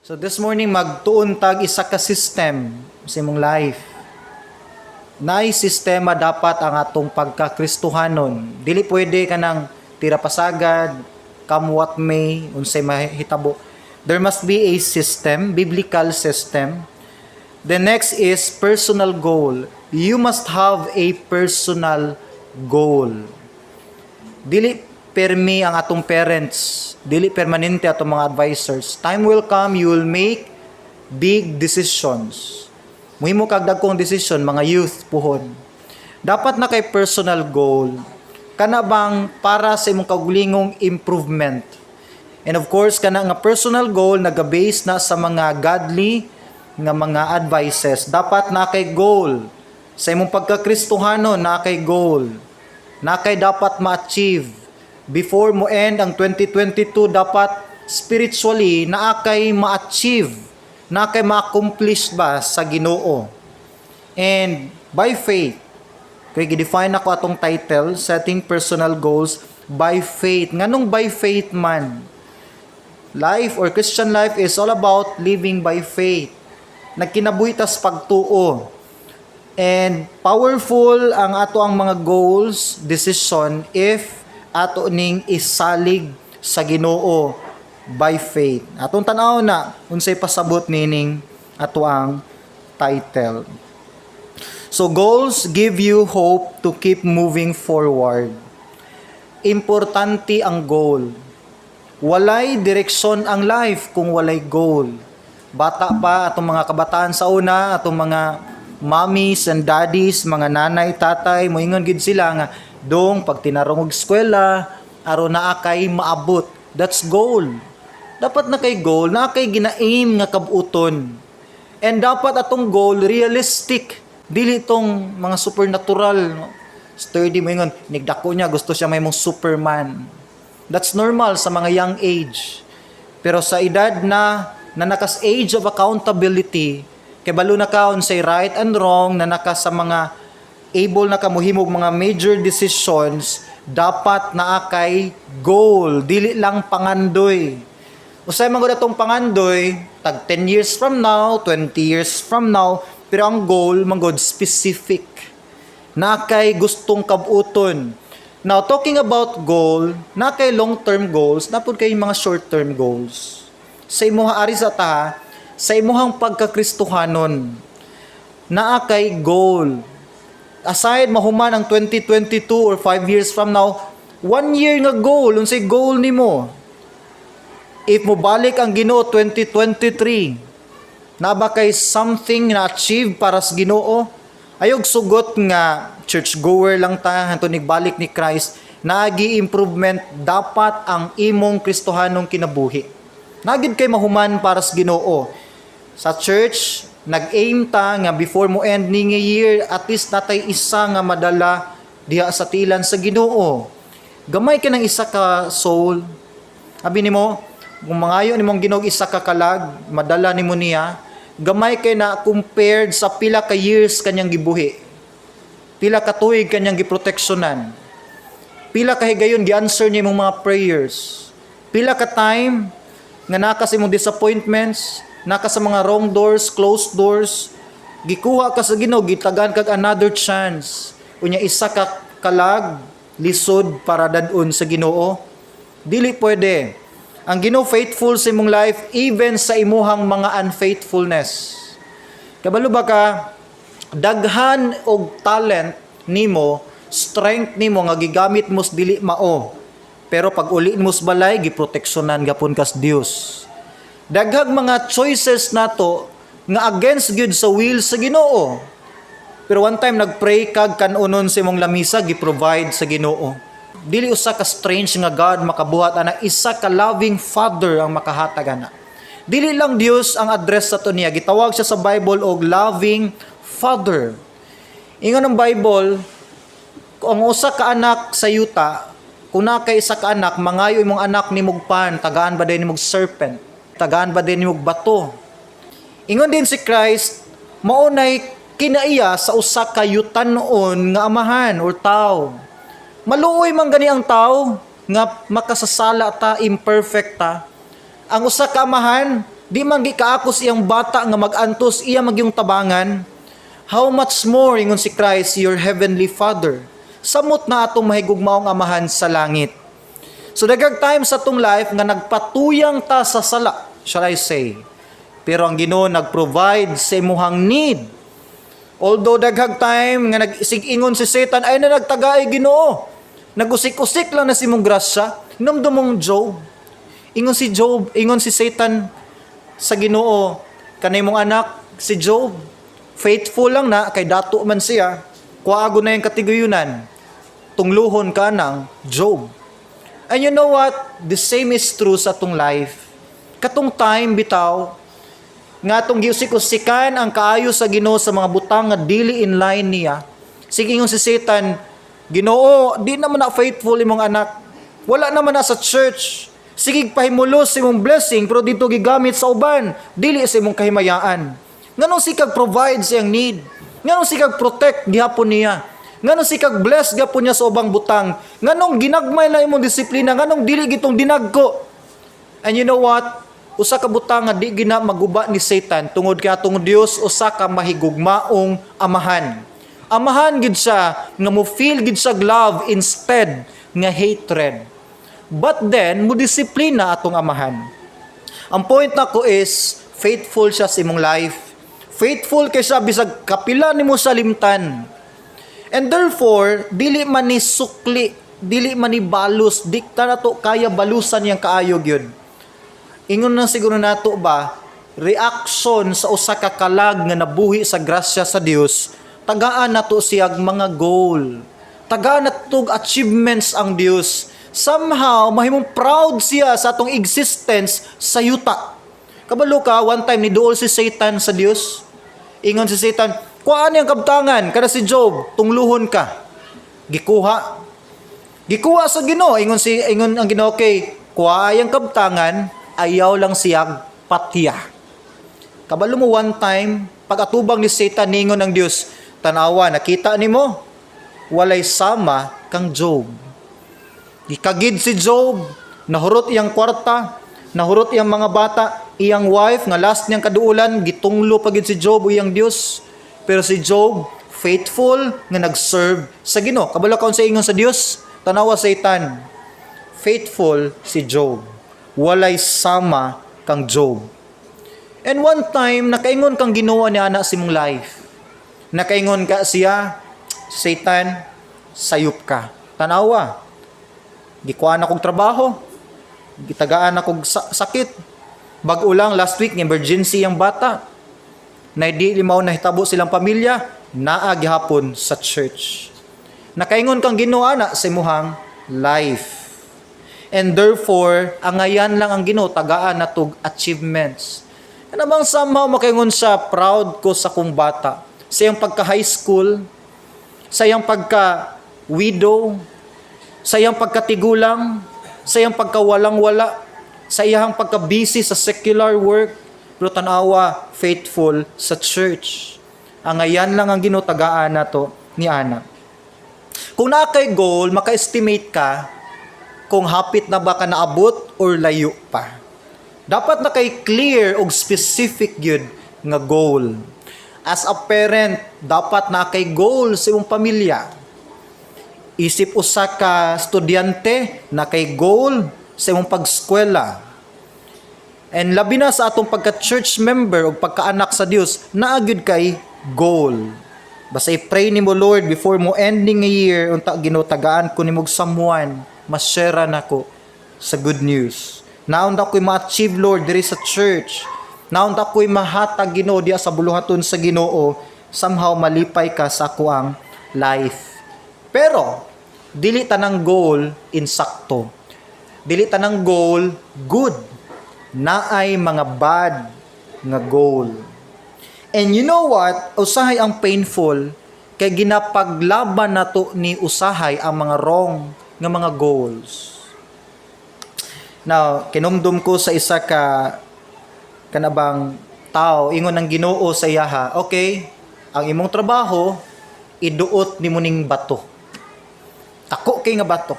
So this morning, magtuon tag isa ka system sa imong life. Naay sistema dapat ang atong pagkakristuhanon. Dili pwede kanang tira pasagad, come what may, unsay mahitabo. There must be a system, biblical system. The next is personal goal. You must have a personal goal. Dili permi ang atong parents, dili permanente atong mga advisors. Time will come, you will make big decisions. Muhimo kag dagkong decision, mga youth puhon. Dapat naa kay personal goal. Kana bang para sa imong kaugalingong improvement. And of course, kana nga personal goal naga-base na sa mga godly nga mga advices. Dapat naa kay goal. Sa imong pagkakristohano, naa kay goal. Naa kay dapat ma-achieve. Before mo end ang 2022, dapat spiritually naa kay ma-achieve, naa kay ma-accomplish ba sa Ginoo. And by faith, kay gi-define ako atong title, "Setting Personal Goals by Faith." Nganong by faith man? Life or Christian life is all about living by faith. Nagkinabuhi tas pagtuo. And powerful ang ato ang mga goals, decision, if ato ning isalig sa Ginoo by faith. Atong tan-aw na unsay pasabot nining ato ang title. So goals give you hope to keep moving forward. Importante ang goal. Walay direksyon ang life kung walay goal. Bata pa atong mga kabataan sa una, atong mga mommies and daddies, mga nanay, tatay, moingon gid sila nga dong pagtinarong og eskwela aron naa kay maabot. That's goal. Dapat naa kay goal, naa kay gina-aim nga kabuton. And dapat atong goal realistic. Dili tong mga supernatural, no? Sturdy mo ingon, nigdako niya, gusto siya mahimong Superman. That's normal sa mga young age. Pero sa edad na na nakas age of accountability, kay balo na ka unsay right and wrong, na naka sa mga able na ka mohimog mga major decisions, dapat naa kay goal, dili lang pangandoy. Usay man gud atong pangandoy, tag 10 years from now, 20 years from now, pero ang goal man gud specific. Naa kay gustong kabuton. Now, talking about goal, naa kay long-term goals, naa pod kay mga short-term goals. Sa imuha ari sa ta, sa imuhang pagkakristohanon, naa kay goal. Aside mahuman ang 2022 or 5 years from now, one year nga goal, unsay goal nimo? If mobalik ang Ginoo 2023, naa ba kay something na achieve para sa Ginoo? Ayog sugot nga church goer lang ta hantod balik ni Christ. Naagi improvement dapat ang imong Kristohanong kinabuhi. Naa gid kay mahuman para sa Ginoo. Sa church, nag-aim ta nga before mo end ni nga year, at least natay isa nga madala diha sa tilan sa Ginoo. Gamay ka ng isa ka soul. Abi nimo, kung mangayo nimong Ginoo isa ka kalag, madala nimo niya, gamay kay na compared sa pila ka years kanyang gibuhi. Pila ka tuig kanyang giproteksyonan. Pila ka higayon gi-answer niya imong mga prayers. Pila ka time nga naka sa imong disappointments, naka sa mga wrong doors, closed doors, gikuha ka sa Ginoo, gitagan kag another chance. Unya isa ka kalag lisod para dad-on sa Ginoo. Dili pwede. Ang Ginoo faithful sa imong life even sa imuhang mga unfaithfulness. Kabalo ba ka, daghan og talent nimo, strength nimo nga gigamit mo sa dili mao. Pero pag uli mo sa balay, giproteksyonan gapon kas Dios. Daghang mga choices nato nga against gyud sa will sa Ginoo. Pero one time nagpray kag kanunon sa imong lamisa, gi-provide sa Ginoo. Dili usa ka strange nga God makabuhat ana, isa ka loving Father ang makahatag ana. Dili lang Dios ang address sa to niya, gitawag siya sa Bible og loving Father. Ingon ang Bible, kung ang usa ka anak sa yuta, kung naa kay isa ka anak, mangayo imong anak nimog pan, tagaan ba din nimog serpent? Tagaan ba din nimog bato? Ingon din si Christ, maunay kinaiya sa usa ka yutanon nga amahan or tao. Maluoy man gani ang tao nga makasasala ta, imperfect ta. Ang usa ka amahan, Di man gikaakos iyang bata nga mag-antos, iya magyung tabangan. How much more, ingon si Christ, your heavenly Father? Samot na atong mahigugmaong Amahan sa langit. So daghang time sa atong life nga nagpatuyang ta sa sala, shall I say. Pero ang Ginoo nag-provide sa imuhang need. Although daghang time nga nag-ingon si Satan, "Ay na nagtagaay Ginoo. Nagusik-usik lang na si imong grasya." Hinumdumong Job. Ingon si Job, ingon si Satan sa Ginoo, "Kanay mong anak si Job, faithful lang na kay dato man siya. Kuwaago na yung katiguyunan. Tungluhon ka ng Job." And you know what? The same is true sa atong life. Katong time bitaw, nga atong giusik-usikan ang kaayo sa Ginoo sa mga butang nga dili in line niya. Sige, ingon si Satan, "Ginoo, di naman na faithful imong anak. Wala naman na sa church. Sige pahimulos imong blessing pero dito gigamit sa uban, dili sa imong kahimayaan. Nganong sikag provide sa iyang need? Nganong sikag protect gihapon niya? Nganong sikag bless gihapon niya sa ubang butang? Nganong ginagmay lang imong disiplina? Nganong dili gitong dinagko?" And you know what? Usa ka butang nga di gina maguba ni Satan tungod kay atong Dios usa ka mahigugmaong Amahan. Amahan gid siya nga mo feel gid siya love instead nga hatred. But then mo disiplina atong Amahan. Ang point nako is faithful siya sa imong life. Faithful kay siya bisag kapila nimo sa limtan. And therefore, dili man ni sukli, dili man ni balus, dikta nato kaya balusan yang kaayo gyud. Ingon na siguro nato ba, reaction sa usa ka kalag nga nabuhi sa grasya sa Dios, tagaan nato siyag mga goal. Tagaan nato achievements ang Dios. Somehow, mahimong proud siya sa atong existence sa yuta. Kabalo ka, one time ni duol si Satan sa Dios. Ingon si Satan, "Kuhaan niyang kabtangan, kada si Job, tungluhon ka." Gikuha. Gikuha sa Ginoo. Ingon ang Ginoo kay, "Kuha yang kabtangan, ayaw lang siyag patya." Kabalo mo, one time, pag atubang ni Satan, ningon ang Dios, "Tanawa, nakita nimo, walay sama kang Job." Gikagid si Job, nahurot iyang kwarta, nahurot iyang mga bata, iyang wife, nga last niyang kaduulan, gitunglo pagid si Job o iyang Dios. Pero si Job, faithful nga nag-serve sa Ginoo. Kabalo ka sa ingon sa Dios, "Tanawa, Satan, faithful si Job. Walay sama kang Job." And one time, nakaingon kang Ginoo ni ana sa imong life. Nakaingon ka siya, "Satan, sayop ka. Tanawa, gikuha na kong trabaho, gitagaan na kong sakit. Bag-o lang last week, emergency ang bata. Na di limaw nahitabo silang pamilya, naa gihapon sa church." Nakaingon kang Ginoo ana sa imuhang life. And therefore, angayan lang ang Ginoo tagaan natog achievements. Kana bang somehow makaingon siya, "Proud ko sa kong bata." Sa iyang pagka high school, sa iyang pagka widow, sa iyang pagkatigulang, sa iyang pagkawalang-wala, sa iyang pagka-busy sa secular work, pero tanawa, faithful sa church. Angayan lang ang Ginoo tagaan nato ni ana. Kung naa kay goal, maka-estimate ka kung hapit na ba ka naabot or layo pa. Dapat na kay clear og specific gyud nga goal. As a parent, dapat na kay goal sa imong pamilya. Isip usa ka estudyante, na kay goal sa imong pag-eskwela. And labi na sa atong pagka-church member o pagkaanak sa Dios, naa gyud kay goal. Basta i-pray nimo, "Lord, before mo ending a year, unta Ginoo tagaan ko nimo og someone, ma-share nako sa good news. Naunta ko'y ma-achieve, Lord, diri sa church. Naunta ko'y mahatag, Ginoo, diya sa buluhaton sa Ginoo." Somehow malipay ka sa akuang life. Pero dili tanang goal insakto. Dili tanang goal good. Naay mga bad nga goal. And you know what? Usahay ang painful kay ginapaglaban nato ni usahay ang mga wrong nga mga goals. Now, kinumdum ko sa isa ka kanabang tao, ingon ng Ginoo sa iyaha, "Okay, ang imong trabaho, iduot nimo ning bato. Dako kay nga bato."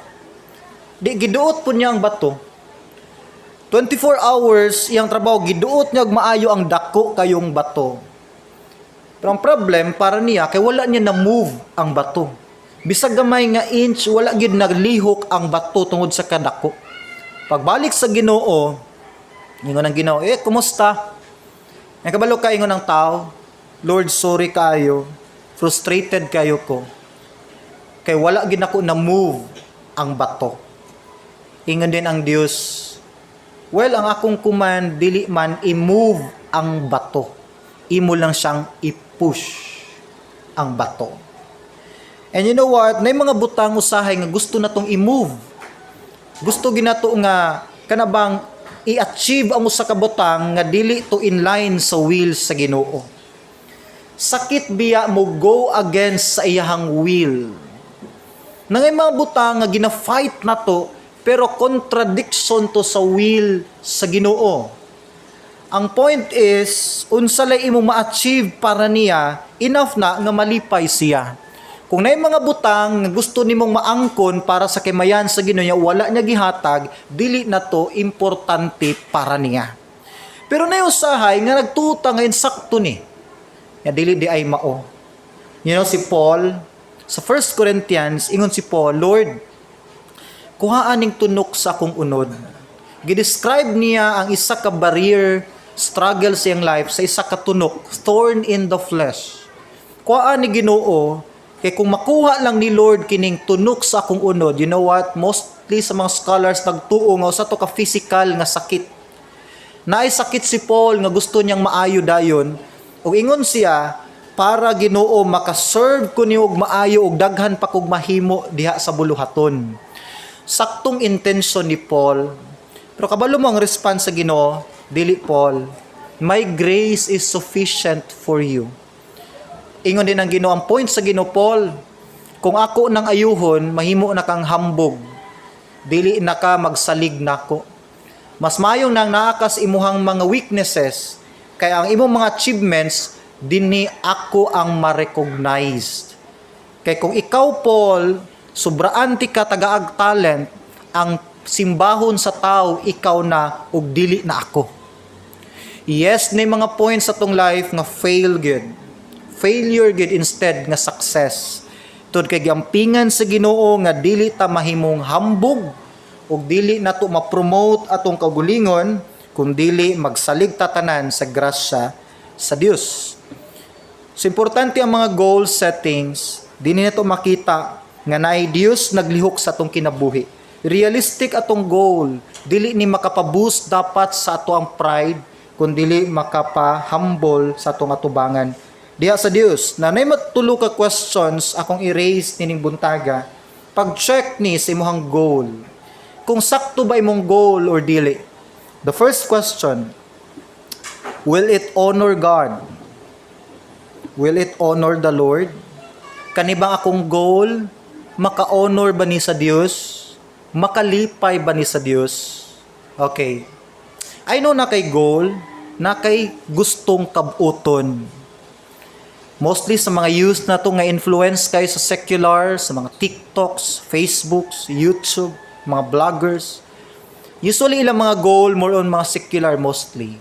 Di giduot po niya ang bato. 24 hours iyang trabaho, giduot niya og maayo ang dako kayong bato. Pero ang problem para niya kay wala niya na move ang bato. Bisag gamay nga inch, wala gyud naglihok ang bato tungod sa kadako. Pagbalik sa Ginoo, ingon ang Ginoo, "Eh, kumusta?" Ang kabalo ka, ingon ang tao, "Lord, sorry kayo. Frustrated kayo ko. Kay wala gyud nako na move ang bato." Ingon din ang Dios, "Well, ang akong command dili man i-move ang bato. Imo lang siyang i-push ang bato." And you know what? Nay mga butang usahay nga gusto na tong i-move. Gusto ginato nga kana bang i-achieve ang usa ka butang nga dili to in line sa will sa Ginoo. Sakit biya mo go against sa iyahang will. Nangay mga butang nga gina-fight nato pero contradiction to sa will sa Ginoo. Ang point is, unsa lay imo ma-achieve para niya, enough na nga malipay siya. Kung naay mga butang nga gusto nimong maangkon para sa kimayan sa Ginoo niya, wala niya gihatag, dili na to importante para niya. Pero naay usahay nga nagtuta nga insakto ni. Nga dili di ay mao. Si Paul, sa 1 Corinthians, ingon si Paul, "Lord, kuhaan ning tunok sa akong unod." Gidescribe niya ang isa ka barrier struggle sa iyang life sa isa ka tunok, thorn in the flesh. Kuhaan ni Ginoo, kay kung makuha lang ni Lord kining tunok sa akong unod, you know what? Mostly sa mga scholars nagtuo nga usa to ka physical nga sakit. Naay sakit si Paul nga gusto niyang maayo dayon. Ug ingon siya, "Para Ginoo, makaserve ko niyo og maayo og daghan pa kog mahimo diha sa buluhaton." Saktong intention ni Paul. Pero kabalo mo ang response sa Ginoo, "Dili, Paul. My grace is sufficient for you." Ingon din ang Ginoo, ang point sa Ginoo, "Paul, kung ako nang ayuhon, mahimo na kang hambog. Dili na ka magsalig nako. Mas mayong nang naa ka sa imuhang mga weaknesses, kaya ang imong mga achievements, dinhi ako ang ma-recognize. Kay kung ikaw, Paul, sobraan ti ka tagaag talent, ang simbahon sa tao ikaw na ug dili na ako." Yes, na mga points sa atong life nga fail gyud. Failure gyud instead nga success. Tud kay giampingan sa Ginoo nga dili ta mahimong hambog ug dili nato ma-promote atong kaugalingon kung dili magsalig ta tanan sa grasya sa Dios. So importante ang mga goal settings, dinhi nato makita nga naay Dios naglihok sa atong kinabuhi. Realistic atong goal, dili ni makapa-boost dapat sa ato ang pride, kun dili makapa-humble sa atong atubangan diha sa Dios. Na nay matulo ka questions akong i-raise nining buntaga. Pag-check ni sa imong goal. Kung sakto ba imong goal or dili. The first question, will it honor God? Will it honor the Lord? Kani ba akong goal? Maka-honor ba ni sa Dios? Makalipay ba ni sa Dios? Okay. I know na kay goal, na kay gustong kabuton. Mostly sa mga youth na to nga influence kayo sa secular, sa mga TikToks, Facebooks, YouTube, mga vloggers. Usually ilang mga goal more on mga secular mostly.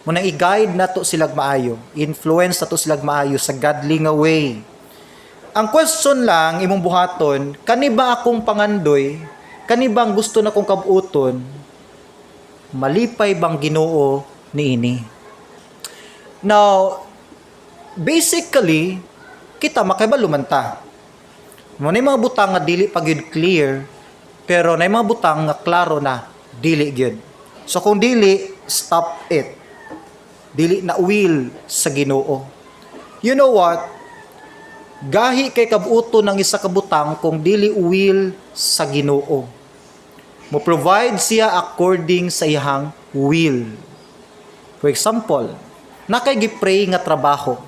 Muna i-guide na to silag maayo, influence na to silag maayo sa godly nga way. Ang question lang imong buhaton, kani ba akong pangandoy? Kani ba ang gusto na kong kabuton? Malipay bang Ginoo niini? Now, basically, kita makahibalo man ta. Mo na mga butang nga dili pa gyud clear, pero na mga butang nga klaro na dili gyud. So kung dili, stop it. Dili na will sa Ginoo. You know what? Gahi kay kabuto ng isa ka butang kung dili will sa Ginoo. Mo provide siya according sa iyang will. For example, nakay gi-pray nga trabaho.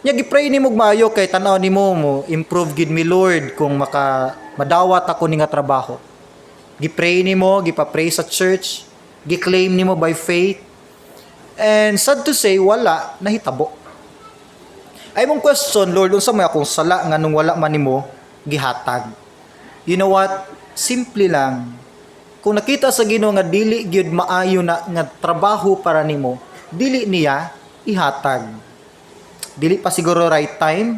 Nya gi-pray nimo og maayo kay tan-aw nimo mo improve gid mi, Lord, kung maka madawat ako ni nga trabaho. Gi-pray nimo, gipa-pray sa church, gi-claim nimo by faith. And sad to say, wala nahitabo. Ay mong question, "Lord, unsa may akong sala nga nung wala man nimo gihatag?" You know what? Simple lang. Kung nakita sa Ginoo nga dili gyud maayo na nga trabaho para nimo, dili niya ihatag. Dili pa siguro right time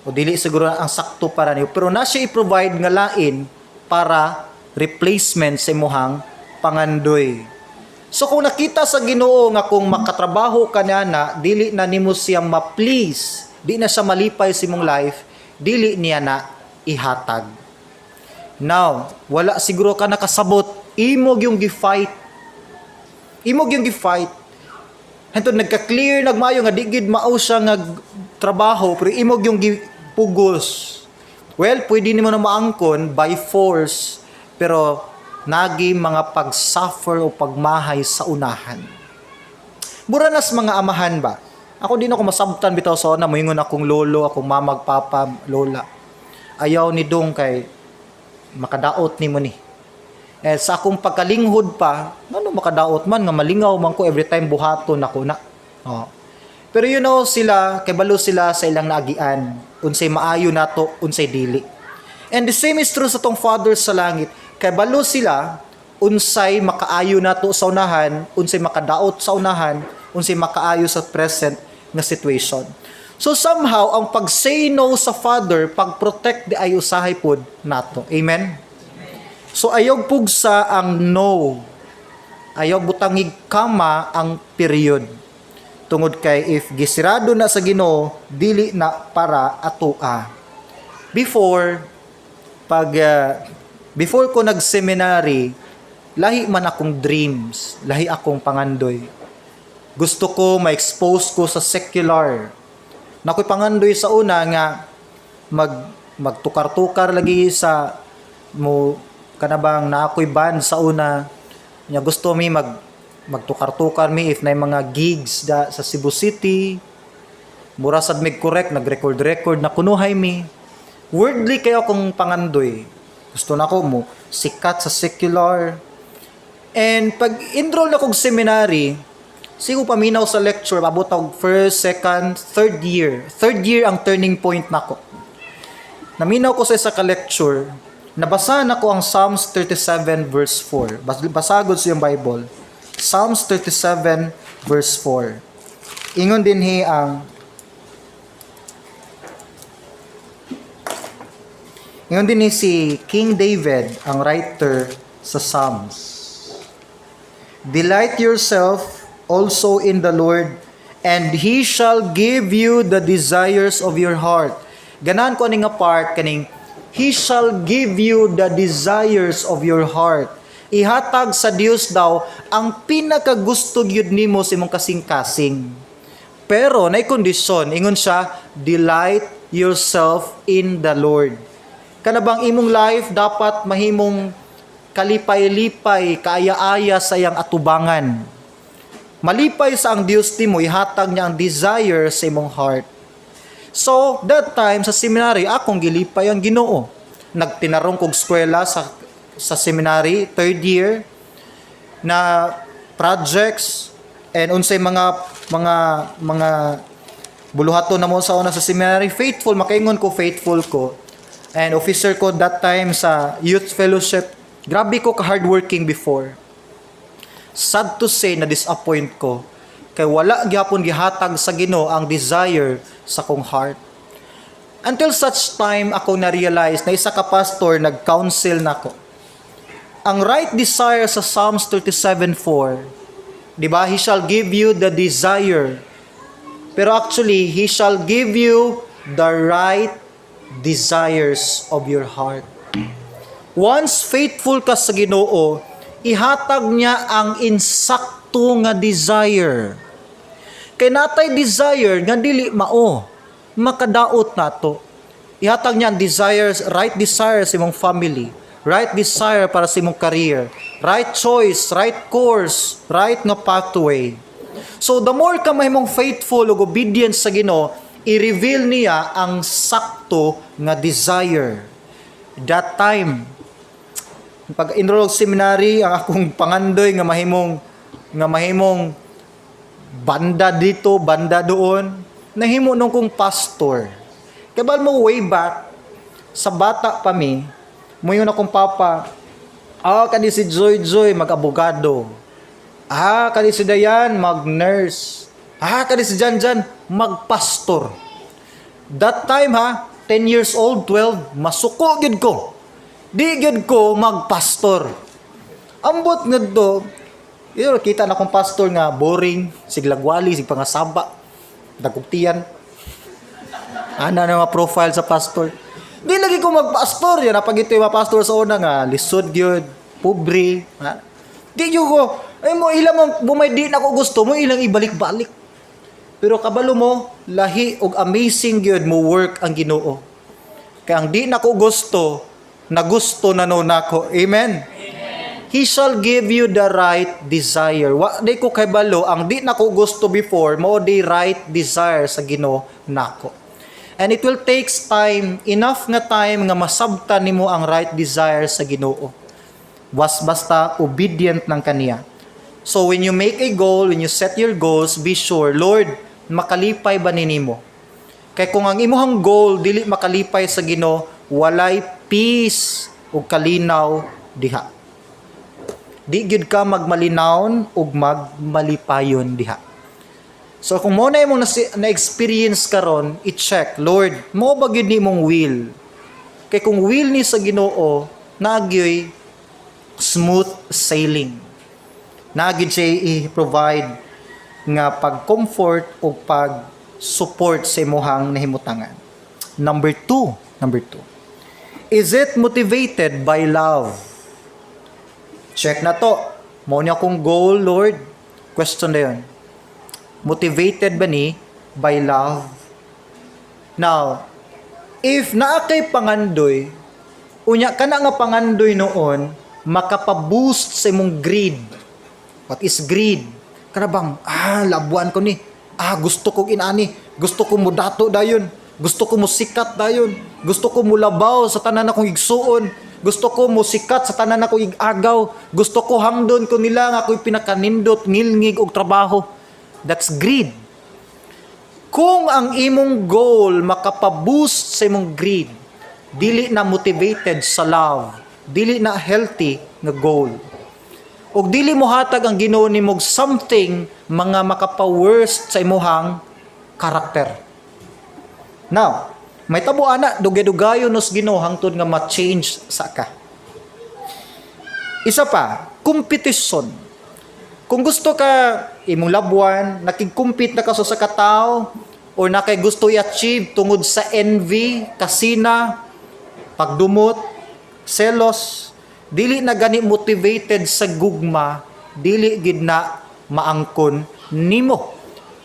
o dili siguro ang sakto para nimo, pero na siya i-provide nga lain para replacement sa imuhang pangandoy. So kung nakita sa Ginoo nga kung makatrabaho ka na, dili na nimo siya ma-please, di na siya malipay sa imong life, dili niya na ihatag. Now, wala siguro ka nakasabot, imo yung gi-fight. Imo yung gi-fight. Hantod nagka-clear nagmayo nga di gid mao siya nga trabaho, pero imo yung gipugos. Well, pwede nimo na maangkon by force, pero nagi mga pag-suffer o pagmahay sa unahan. Mura nas mga amahan ba? Ako, di na ako masabtan bitaw sa una, moingon akong lolo, akong mamag, papa, lola. "Ayaw ni dong kay makadaot nimo ni." Eh, sa akong pagkalinghod pa, ngano makadaot man nga malingaw man ko every time buhaton ako na? Oh. Pero sila, kay balo sila sa ilang naagian, unsay maayo nato, unsay dili. And the same is true sa atong Father sa langit. Kay balo sila unsay makaayo nato sa unahan, unsay makadaot sa unahan, unsay makaayo sa present nga situation. So somehow, ang pag-say no sa Father, pag-protect diay usahay pod nato. Amen? So ayaw pugsa ang no. Ayaw butangig comma ang period. Tungod kay if gisirado na sa Ginoo, dili na para atoa. Before ko nag-seminary, lahi man akong dreams, lahi akong pangandoy. Gusto ko ma-expose ko sa secular. Nakoy pangandoy sa una nga magtukar-tukar lagi sa mo kanabang na ako'y band sa una nya. Gusto mi magtukar-tukar mi if na mga gigs da sa Cebu City. Mura sad mig correct, nag-record record na kunuhay mi. Worldly kayo akong pangandoy. Gusto na ko mo sikat sa secular. And pag enroll na kog seminary, sigo paminaw sa lecture, abot og first, second, third year. Third year ang turning point nako. Naminaw ko sa isa ka lecture, nabasa nako ang Psalms 37 verse 4. Basagod sa iyong Bible. Psalms 37 verse 4. Ingon din ni si King David, ang writer sa Psalms. "Delight yourself also in the Lord, and He shall give you the desires of your heart." Ganahan ko ani nga part, kaning "He shall give you the desires of your heart." Ihatag sa Dios daw ang pinakagusto gyud nimo sa imong kasing-kasing. Pero nay kondisyon, ingon siya, "Delight yourself in the Lord." Kana bang imong life dapat mahimong kalipay-lipay, kaaya-aya sa iyang atubangan. Malipay sa ang Dios nimo, ihatag niya ang desire sa imong heart. So, that time sa seminary, akong gilipay ang Ginoo. Nagtinarong kog eskwela sa seminary, third year, na projects and unsay mga buluhaton na mo sa una sa seminary, faithful, makaingon ko faithful ko. And officer ko that time sa youth fellowship. Grabe ko ka hardworking before. Sad to say, na disappoint ko kay wala gyapon gihatag sa Ginoo ang desire sa kong heart. Until such time ako na-realize na isa ka pastor nag-counsel nako. Ang right desire sa Psalms 37:4, 'di ba? "He shall give you the desire." Pero actually, He shall give you the right desires of your heart. Once faithful ka sa Ginoo, ihatag niya ang insakto nga desire. Kay natay desire nga dili mao, makadaot nato. Ihatag niya ang desires, right desire sa imong family, right desire para sa imong career, right choice, right course, right nga pathway. So the more ka mahimong faithful ug obedient sa Ginoo, i-reveal niya ang sakto nga desire. That time, pag enroll seminary, ang akong pangandoy nga mahimong banda dito, banda doon, nahimo nung kong pastor. Kabal mo, way back sa bata pa mi, moingon akong papa, Ah, kani si Joy Joy, mag-abogado. Ah, kani si Dayan, mag-nurse. Ah, kani si Jan Jan, mag-pastor. That time ha, 10 years old, 12, masuko gyud ko. Di gyud ko magpastor. Ambot ngadto, yun, kita na kong pastor nga boring, siglagwali, sig pangasaba, dagugtiyan. Ana na mga profile sa pastor. Di lagi ko magpastor. Yan, napag ito yung mga pastor sa una nga, lisod gyud, pobre. Ha? Di gyud ko, ay mo ilang mong bumay di na ko gusto mo ilang ibalik-balik. Pero kabalo mo, lahi og amazing gyud mo work ang Ginoo. Kaya ang di na ko gusto, nagusto na no nako. Amen. He shall give you the right desire. Wa di ko kabalo, ang di nako gusto before, mao di right desire sa Ginoo nako. And it will takes time, enough nga time nga masabtan nimo ang right desire sa Ginoo. Was basta obedient ng kaniya. So when you make a goal, when you set your goals, be sure, "Lord, makalipay ba ni nimo?" Kay kung ang imuhang goal dili makalipay sa Ginoo, walay peace ug kalinaw diha. Di gyud ka magmalinawon ug magmalipayon diha. So kung mo na imong na-experience karon, i-check, "Lord, mo ba gyud ni imong will?" Kay kung will ni sa Ginoo, nagyoy smooth sailing. Naa gyud siya i-provide nga pag-comfort o pag-support sa imuhang nahimutangan. Number two. Is it motivated by love? Check na to. Mo niya akong goal, Lord. Question na yun. Motivated ba ni by love? Now, if naa kay pangandoy, unya kana nga pangandoy noon makapa-boost sa imong greed. What is greed? Kana bang, labuan ko ni. Ah, gusto kong inani. Gusto ko mo dato dayon. Gusto ko mo sikat dayon. Gusto ko mo labaw sa tanan akong igsuon. Gusto ko mo sikat sa tanan akong igagaw. Gusto ko hangdon ko nila nga ako'y pinakanindot, ngilngig og trabaho. That's greed. Kung ang imong goal makapa-boost sa imong greed, dili na motivated sa love, dili na healthy nga goal. Ug dili mo hatag ang Ginoo nimo og something mga makapa-worst sa imuhang karakter. Now, may tabo ana dugay-dugayon nos Ginoo hangtod nga ma-change sa ka. Isa pa, competition. Kung gusto ka imong labuan, nakig-compete na ka sa katawo or nakay gusto i-achieve tungod sa envy, kasina, pagdumot, selos, dili na gani motivated sa gugma, dili gid na maangkon nimo.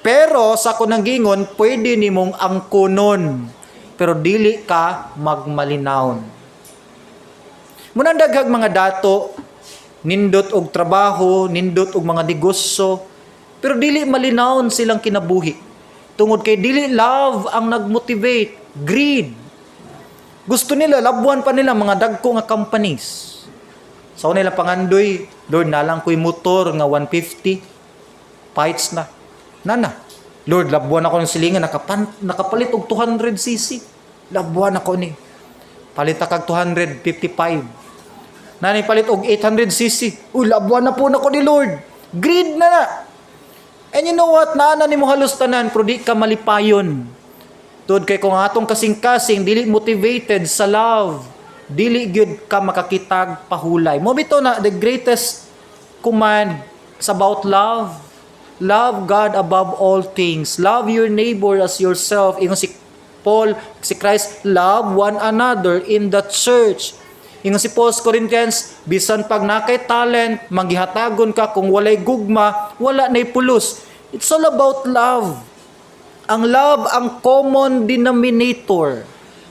Pero sa ako nang gingon, pwede nimong angkonon, pero dili ka magmalinawon. Munang daghag mga dato, nindot og trabaho, nindot og mga negosyo, pero dili malinawon silang kinabuhi. Tungod kay dili love ang nagmotivate, greed. Gusto nila, labuan pa nila mga dagko nga companies. Sa nila pangandoy, "Lord, nalang ko'y motor nga 150, fights na." Nana, "Lord, labuan ako ng silingan, nakapalit og 200 cc. Labuan ako ni." Palit kag 255. Nani palit og 800 cc. "Uy, labuan na po nako ni Lord." Greed na na. And you know what? Naa na nimo halos tanan, pero di ka malipayon. Tuod kay kung atong kasing-kasing dili motivated sa love, dili gyud ka makakitag pahulay. Mo bito na the greatest command is about love. Love God above all things. Love your neighbor as yourself. Ingon si Paul, si Christ, love one another in the church. Ingon si Paul sa Corinthians, bisan pag nakay talent, manggihatagon ka, kung walay gugma, wala na'y pulos. It's all about love. Ang love ang common denominator.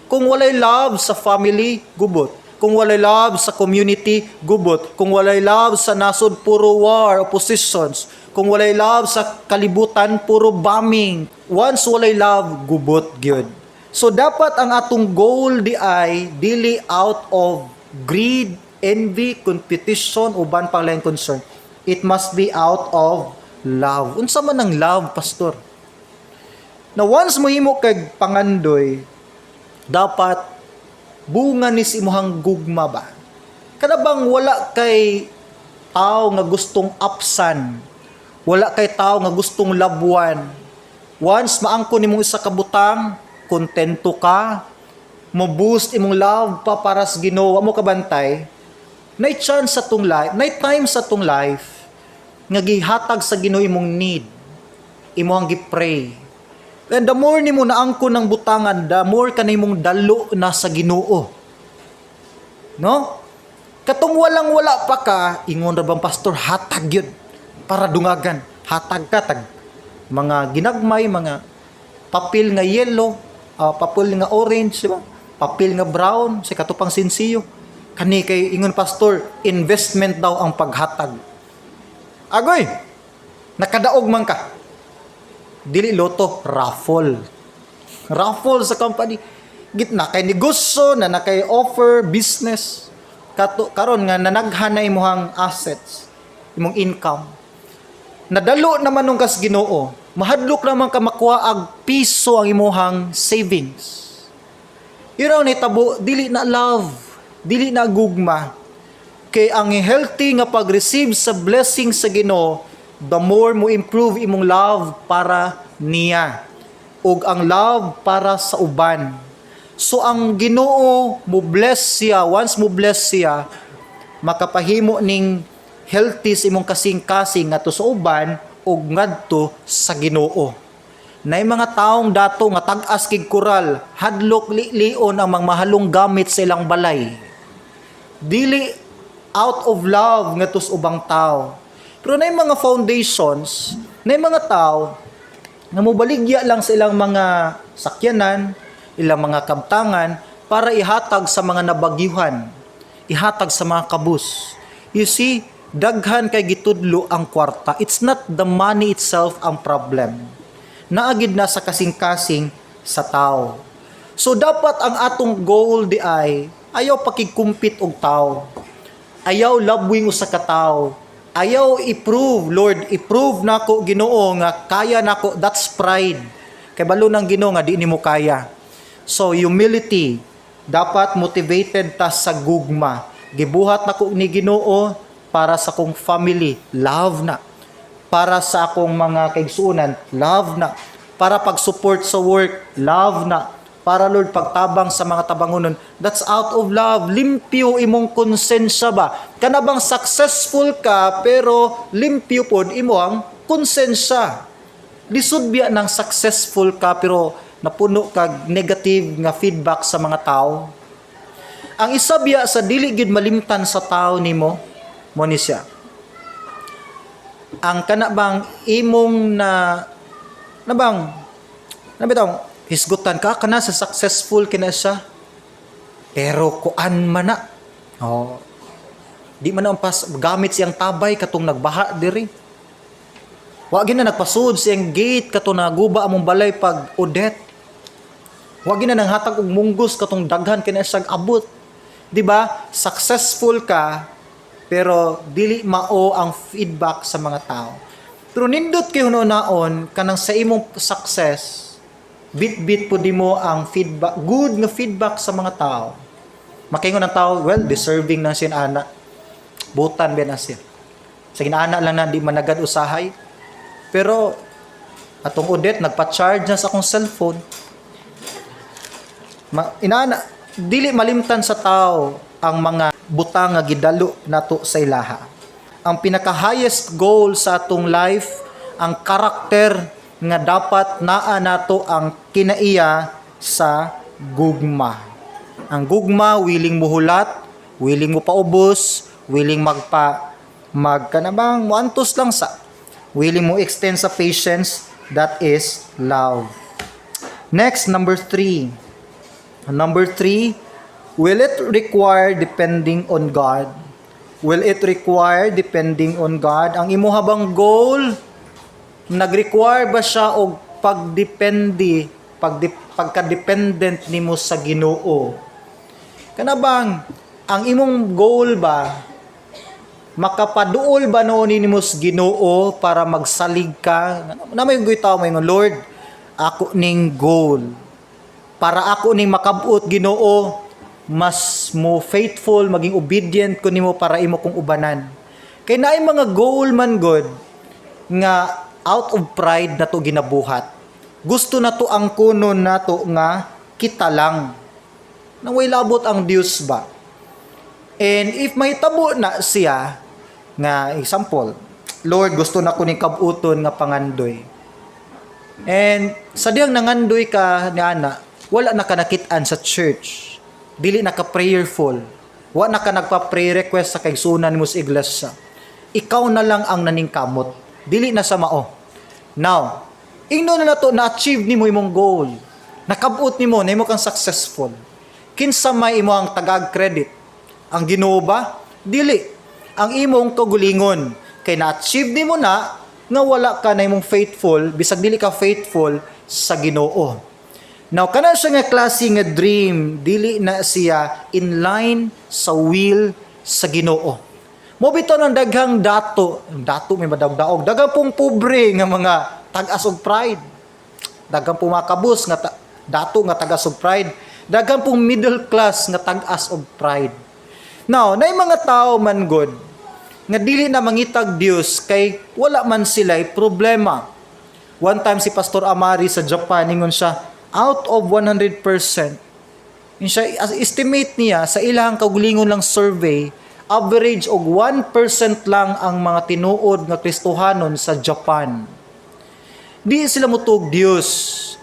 Kung walay love sa family, gubot. Kung walay love sa community, gubot. Kung walay love sa nasod, puro war, oppositions. Kung walay love sa kalibutan, puro bombing. Once walay love, gubot gyud. So dapat ang atong goal di ay dili out of greed, envy, competition, uban pang laing concern. It must be out of love. Unsa man ang love, pastor? Na once mohimo kag pangandoy, dapat bunga ni sa imuhang gugma ba? Kana bang wala kay tao nga gustong apsan, wala kay tao nga gustong labuan. Once maangkon nimong isa ka butang, kontento ka, mo boost imong love pa para sa Ginoo, wa mo kabantay. Nay chance sa tong life, nay time sa tong life nga gihatag sa Ginoo imong need, imong gi-pray. And the more nimo naangkon ng butangan, the more kanimong dalo na sa Ginoo. No? Katong walang wala pa ka, ingon ra bang pastor, hatag yun para dungagan. Hatag ka tag mga ginagmay, mga papel nga yellow, papel nga orange, di ba? Papel nga brown, sa katupang sinsiyo. Kani kay ingon pastor, investment daw ang paghatag. Agoy, nakadaog man ka. Dili lotto, raffle. Raffle sa company. Gitna kay negosyo na na kay offer business. Kato karon nga nanaghan na imong assets, imong income. Nadalo naman nung kas Ginoo, mahadlok naman ka makuha ag piso ang imuhang savings. Iraw ni tabo, dili na love, dili na gugma. Kay ang healthy nga pag-receive sa blessing sa Ginoo, the more mo improve imong love para niya ug ang love para sa uban. So ang Ginoo mo bless siya, once mo bless siya, makapahimo ning healthy sa imong kasing-kasing ngadto sa uban ug ngadto sa Ginoo. Nay mga taong dato nga tag-as kig koral, hadlok lilion ang mga mahalong gamit sa ilang balay. Dili out of love ngadto sa ubang tao. Pero nay mga foundations, nay mga tao nga mobaligya lang sa ilang mga sakyanan, ilang mga kabtangan para ihatag sa mga nabagyuhan, ihatag sa mga kabus. You see, daghan kay gitudlo ang kwarta. It's not the money itself ang problem. Naagid na sa kasing-kasing sa tao. So dapat ang atong goal di ay ayaw pakig-compete og tao. Ayaw labwing usa ka tao. Ayaw i-prove, "Lord, i-prove nako Ginoo nga kaya nako." That's pride. Kay balo ng Ginoo nga di nimo kaya. So humility, dapat motivated ta sa gugma. Gibuhat nako ni Ginoo para sa akong family, love na. Para sa akong mga kaigsuonan, love na. Para pag-support sa work, love na. Para, Lord, pagtabang sa mga tabangunon, that's out of love. Limpyo imong konsensya ba? Kana bang successful ka pero limpyo pod imo ang konsensya? Lisod biya ng successful ka pero napuno kag negative nga feedback sa mga tao. Ang isa biya sa dili gid malimtan sa tao nimo, mo ni siya. Ang kana bang imong na na bang na bitong hisgutan ka kana sa successful kina siya pero kuan man na, oh, di man ang pas gamit siyang tabay katong nagbaha diri, wa gina nagpasud siyang gate katong naguba among balay pag Odette, wa gina nanghatag og munggos katong daghan kina siyang abot, di ba? Successful ka pero dili mao ang feedback sa mga tao. Pero nindot kay hunaon kanang sa imong success, bit-bit po di mo ang feedback, good nga feedback sa mga tao. Makaingon ang tao, "Well, deserving na siya ana. Butan ba na siya. Sa ginaana lang na di managad usahay." Pero atong Odette nagpa-charge na sa akong cellphone. Inaana dili malimtan sa tao ang mga butang nga gidalo nato sa ilaha. Ang pinaka highest goal sa atong life, ang karakter nga dapat naa nato ang kinaiya sa gugma. Ang gugma, willing muhulat, willing mo paubos, willing magpa mag kanabang muantos lang sa willing mo extend sa patience, that is love. Next, number 3. Number 3, will it require depending on God? Will it require depending on God? Ang imuha bang goal, nag-require ba siya og pagdepende, pagka-dependent nimo sa Ginoo? Kana bang ang imong goal ba, makapaduol ba noon nimo sa Ginoo para magsalig ka? Na may tao may, "Lord, ako ning goal. Para ako ning makabot, Ginoo, Mas mo faithful, maging obedient ko nimo para imo kong ubanan. Kay naay mga goal man god nga out of pride na to ginabuhat. Gusto na to ang kunon nato nga kita lang. Nang way labot ang Dios ba? And if mahitabo na siya nga, example, "Lord, gusto na ko ni kabuton nga pangandoy." And sa diyang nangandoy ka ni ana, wala na ka nakit-an sa church. Dili na ka prayerful. Wa na ka nagpa-pray request sa kaigsunan mo sa iglesia. Ikaw na lang ang naningkamot. Dili na sa mao. Now, ingno na nato na-achieve nimo imong goal. Nakabot nimo, nahimo kang successful. Kinsa may imo ang tagag credit? Ang Ginoo ba? Dili. Ang imong kaugalingon. Kay na-achieve nimo na nga wala ka na imong faithful, bisag dili ka faithful sa Ginoo. Now, kana siya nga klase nga dream, dili na siya in line sa will sa Ginoo. Mo bitaw ng daghang dato, dato may madawg-daog, daghang pong pobre nga mga tag-as og pride. Daghang pong makabus nga dato nga tag-as og pride. Daghang pong middle class nga tag-as og pride. Now, nay mga tao man god nga dili na mangitag Dios kay wala man sila'y problema. One time si Pastor Amari sa Japan, ingon siya, out of 100%, yun siya, as estimate niya sa ilang kaugalingon lang survey, average og 1% lang ang mga tinuod nga Kristohanon sa Japan. Di sila mutuog Dios.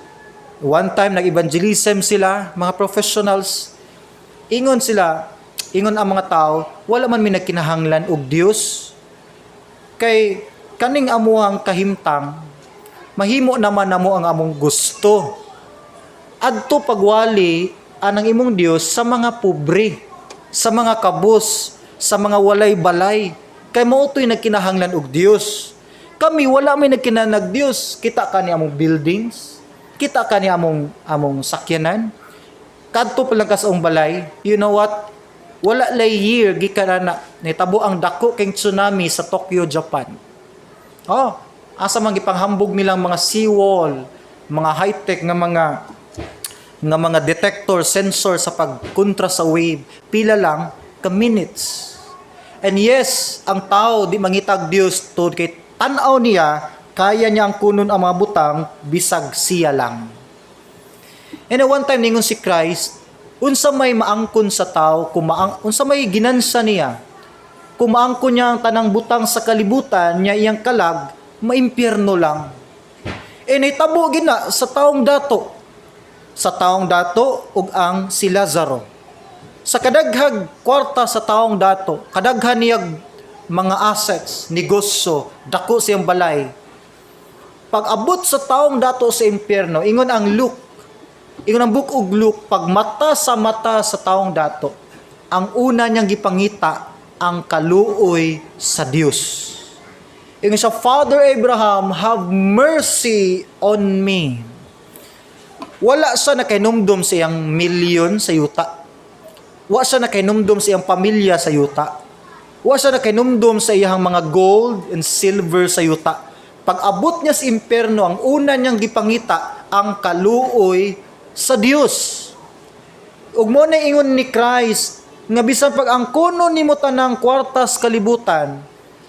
One time nag-evangelism sila, mga professionals. Ingon sila, ingon ang mga tao, "Wala man mi nagkinahanglan og Dios. Kay kaning amuhang kahimtang, mahimo naman namo ang among gusto. Adto pagwali anang imong Dios sa mga pobre, sa mga kabus, sa mga walay balay. Kay mao to'y nagkinahanglan og Dios. Kami, wala may nagkinahanglan Dios. Kita ka ni among buildings, kita ka ni among sakyanan. Kadto pa lang ka sa among balay, you know what? Wala lay year gikan na nitabo ang dako kay tsunami sa Tokyo, Japan. Oh, asa man gipanghambog nilang mga seawall, mga high-tech nga mga detector, sensor sa pagkontra sa wave, pila lang ka minutes." And yes, ang tao di mangitag Dios tungod kay tan-aw niya, kaya niya ang kunon ang mga butang bisag siya lang. And at one time ningon si Christ, unsa may maangkon sa tao kung unsa may ginansa niya kung maangkon niya ang tanang butang sa kalibutan niya, iyang kalag maimpyerno lang? E nahitabo gina sa taong dato, ug ang si Lazaro. Sa kadaghag kwarta sa taong dato, kadaghan niya mga assets, negosyo, dako siyang balay. Pag abot sa taong dato sa impyerno, ingon ang Luke, ingon ang Book of Luke, pag mata sa mata sa taong dato, ang una niyang gipangita ang kaluoy sa Dios. Ingon siya, "Father Abraham, have mercy on me." Wala siya nakainumdum sa iyang milyon sa yuta. Wa siya nakainumdum sa iyang pamilya sa yuta. Wa siya nakainumdum sa iyang mga gold and silver sa yuta. Pag abot niya sa impyerno, ang una niyang gipangita ang kaluoy sa Dios. Ug mo na ingon ni Christ nga bisan pag ang kuno nimo tanang kwartas kalibutan,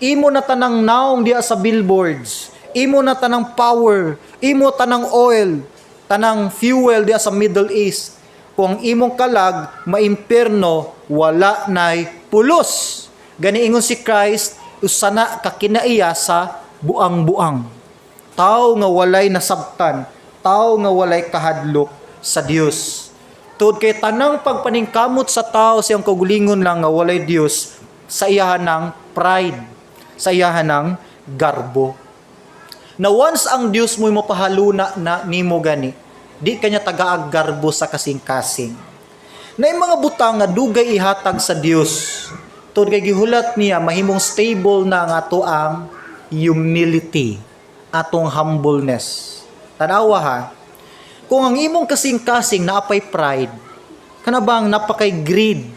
imo na tanang naong diya sa billboards, imo na tanang power, imo tanang oil, tanang fuel diya sa Middle East, kung ang imong kalag maimpierno, wala nay pulos. Gani ingon si Christ, usa na ka kinaiya sa buang-buang. Tao nga walay nasabtan, tao nga walay kahadlok sa Dios. Tungod kay tanang pagpaningkamot sa tao siyang kaugalingon lang nga walay Dios sa iyahan ng pride, sa iyahan ng garbo. Na once ang Dios mo mapahaluna na nimo gani, di kanya tagaag garbo sa kasing-kasing. Na yung mga butang nga dugay ihatag sa Dios, tungod kay gihulat niya mahimong stable na nga ato ang humility, atong humbleness. Tanawa ha, kung ang imong kasing-kasing naapay pride, kana bang napakay greed,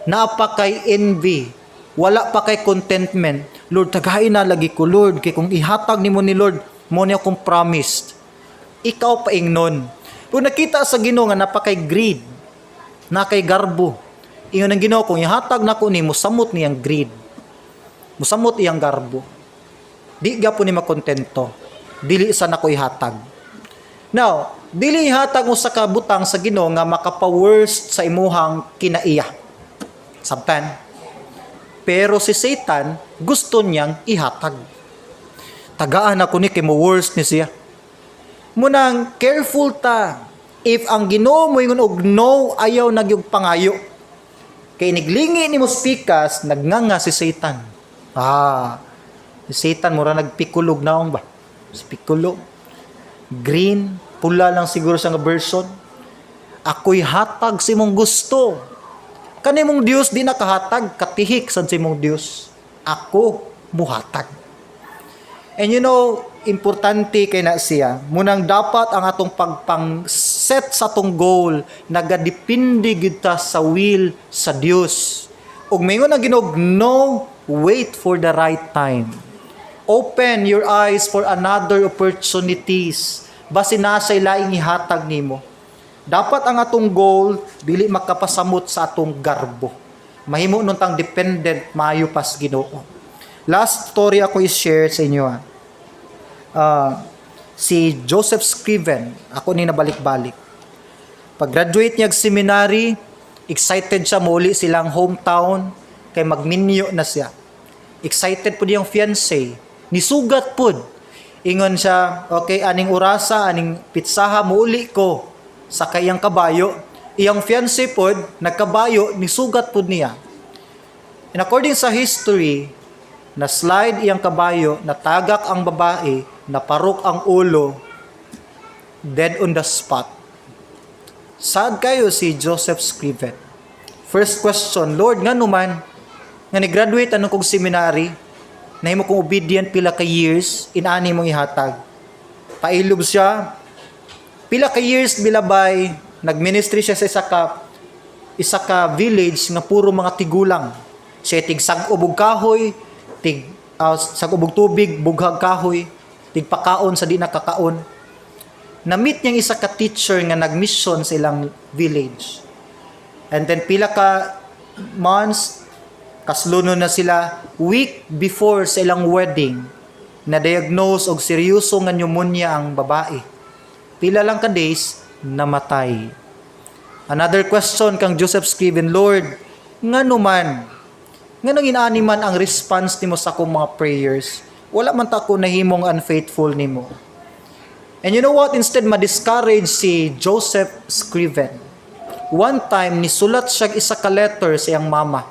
napakay envy, wala pa kay contentment. "Lord, tagain na lagi ko, Lord, kay kung ihatag nimo ni Lord, mo niya akong promised." Ikaw pa ingnon. Kung nakita sa Ginoo nga napakay greed, Na kay garbo. Ingon ang Ginoo, kung ihatag nako ni, musamot niyang greed. Musamot iyang garbo. Di gyapon ni makontento. Dili sa nako ihatag. Now, dili ihatag mo sa kabutang sa Ginoo nga makapa-worst sa imuhang kinaiya. Sabtan. Pero si Satan, gusto niyang ihatag. Tagaan ako ni kay mo worst ni siya. Munang careful ta. If ang Ginoo mo ingon og no, ayaw na gyud pangayo. Kay niglingi nimo pikas, nagnganga si Satan. Ah, si Satan mura nagpikulog naong ba? Si pikulo. Green, pula lang siguro siya nga version. Ako'y hatag sa imong gusto. Kanimong Dios di nakahatag, katihik sad sa imong Dios. Ako muhatag. And importante kay na siya, munang dapat ang atong pagpang set sa atong goal nagadepende gyud ta sa will sa Dios. Ug maingon ang Ginoo, no, wait for the right time. Open your eyes for another opportunities. Basin naa siya'y laing ihatag nimo. Dapat ang atong goal dili makapasamot sa atong garbo. Mahimo nun tang dependent maayo pas Ginoo. Last story ako i-share sa inyo. Si Joseph Scriven, ako ni nabalik-balik. Pag-graduate niya og seminary, excited siya muli silang hometown kay magminyo na siya. Excited pud iyang fiancé. Nisugat pud. Ingon siya, "Okay, aning orasa, aning pitsaha, muuli ko sa kayang kabayo." Iyang fiancé pod, nagkabayo, nisugat pud niya. And according sa history, na slide iyang kabayo, natagak ang babae, naparok ang ulo, dead on the spot. Sad kayo si Joseph Scriven. First question, "Lord, nga naman, nga ni-graduate anong kong seminary, nahimo kong obedient pila ka years, inani mong ihatag?" Pailob siya, pila ka years bilabay, nagministry siya sa isa ka village nga puro mga tigulang. Siya tig sag-ob og kahoy, tig sag-ob og tubig, bughag kahoy, tig pakaon sa di nakakaon. Na-meet niyang isa ka teacher nga nagmission sa ilang village. And then pila ka months, kasluno na sila. Week before sa ilang wedding, na-diagnose og seryoso nga pneumonia ang babae. Pila lang ka days, namatay. Another question kang Joseph Scriven, "Lord, ngano man? Nganong inani man ang response nimo sa akong mga prayers? Wala man ta ko nahimong unfaithful nimo." And you know what? Instead, ma-discourage si Joseph Scriven. One time, nisulat siya isa ka letter sa iyang mama.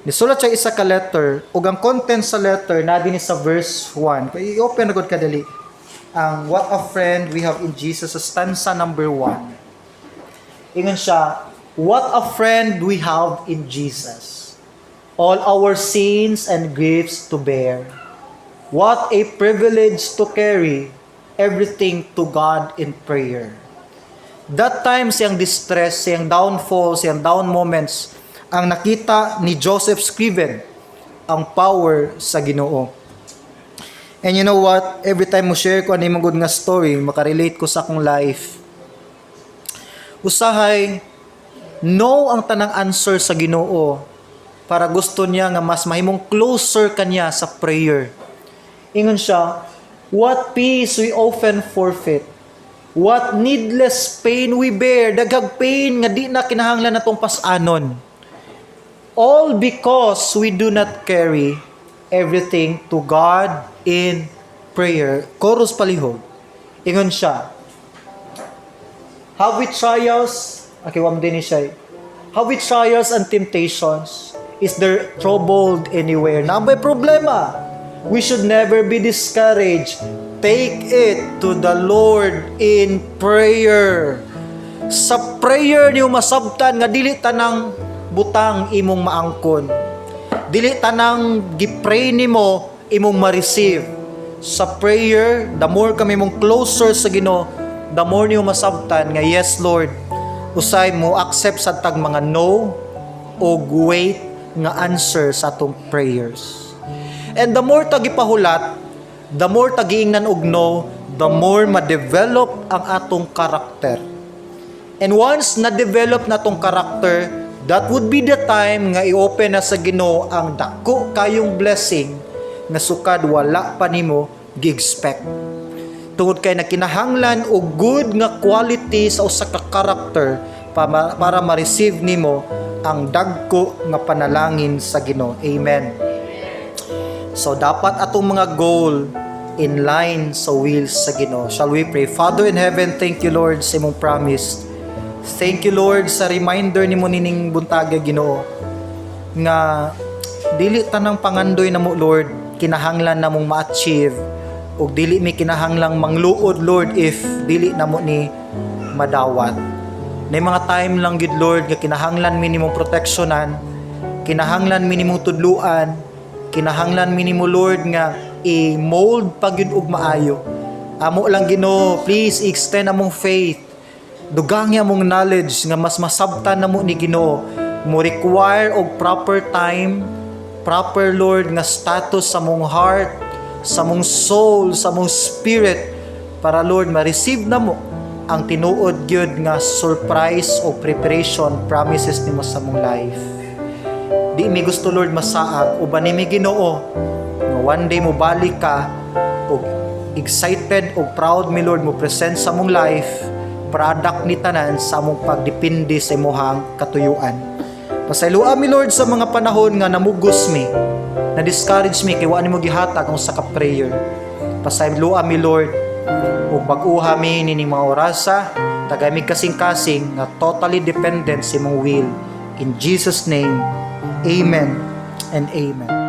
Nisulat siya isa ka letter, ug ang content sa letter na din sa verse 1. I-open na gud kadali. Ang "What a Friend We Have in Jesus" sa stanza number 1. Ingon siya, "What a friend we have in Jesus. All our sins and griefs to bear. What a privilege to carry everything to God in prayer." That time, siyang distress, siyang downfall, siyang down moments, ang nakita ni Joseph Scriven, ang power sa Ginoo. And you know what? Every time mo share ko ano good nga story, makarelate ko sa akong life. Usahay, no ang tanang answer sa Ginoo para gusto niya nga mas mahimong closer kanya sa prayer. Ingon siya, "What peace we often forfeit. What needless pain we bear." Daghag pain nga di na kinahanglan natong pasanon. "All because we do not carry everything to God in prayer." Chorus palihog. Ingon siya, "Have we trials?" Okay, wam din ni siya. "Have we trials and temptations? Is there trouble anywhere?" Na may problema. "We should never be discouraged. Take it to the Lord in prayer." Sa prayer niyo masabtan nga dili tanang butang imong maangkon. Dili tanang gi-pray nimo imong ma-receive. Sa prayer, the more kami mong closer sa Ginoo, the more niyo masabtan nga yes Lord, usay mo accept sa tag mga no o wait nga answer sa atong prayers. And the more ta gipahulat, the more ta giingnan og no, the more ma-develop ang atong karakter. And once na-develop na tong character, that would be the time nga i-open na sa Ginoo ang dako kayong blessing nga sukad wala pa nimo gi-expect. Tungod kay nagkinahanglan og good nga quality sa usa ka character para ma-receive nimo ang dagko nga panalangin sa Ginoo. Amen. So dapat atong mga goal in line sa will sa Ginoo. Shall we pray? Father in heaven, thank you, Lord, sa imong promise. Thank you, Lord, sa reminder nimo nining buntaga, Ginoo, nga dili tanang pangandoy namo, Lord, kinahanglan namong ma-achieve ug dili mi kinahanglang mangluod, Lord, if dili namo ni madawat. Nay mga time lang gid, Lord, nga kinahanglan mi nimong proteksyonan, kinahanglan mi nimong tudluan, kinahanglan mi nimo, Lord, nga i-mold pa gyud og maayo. Amo lang, Ginoo, please extend among faith. Dugangi among knowledge nga mas masabtan namo ni, Ginoo. Mo require og proper time, proper, Lord, nga status sa among heart, sa among soul, sa among spirit para, Lord, ma-receive namo ang tinuod gyud nga surprise o preparation promises nimo sa among life. Di mi gusto, Lord, masaag uban nimi, Ginoo, nga one day mo balik ka og excited og proud mi, Lord, mo present sa among life product ni tanan sa among pagdepende sa imuhang katuyuan. Pasayloa mi, Lord, sa mga panahon nga namugos mi, na discourage mi kay wa nimo gihatag ang usa ka prayer. Pasayloa mi, Lord, ug bag-uha mi nining mga orasa, tagay mi kasing-kasing nga totally dependent sa imong will. In Jesus' name, amen and amen.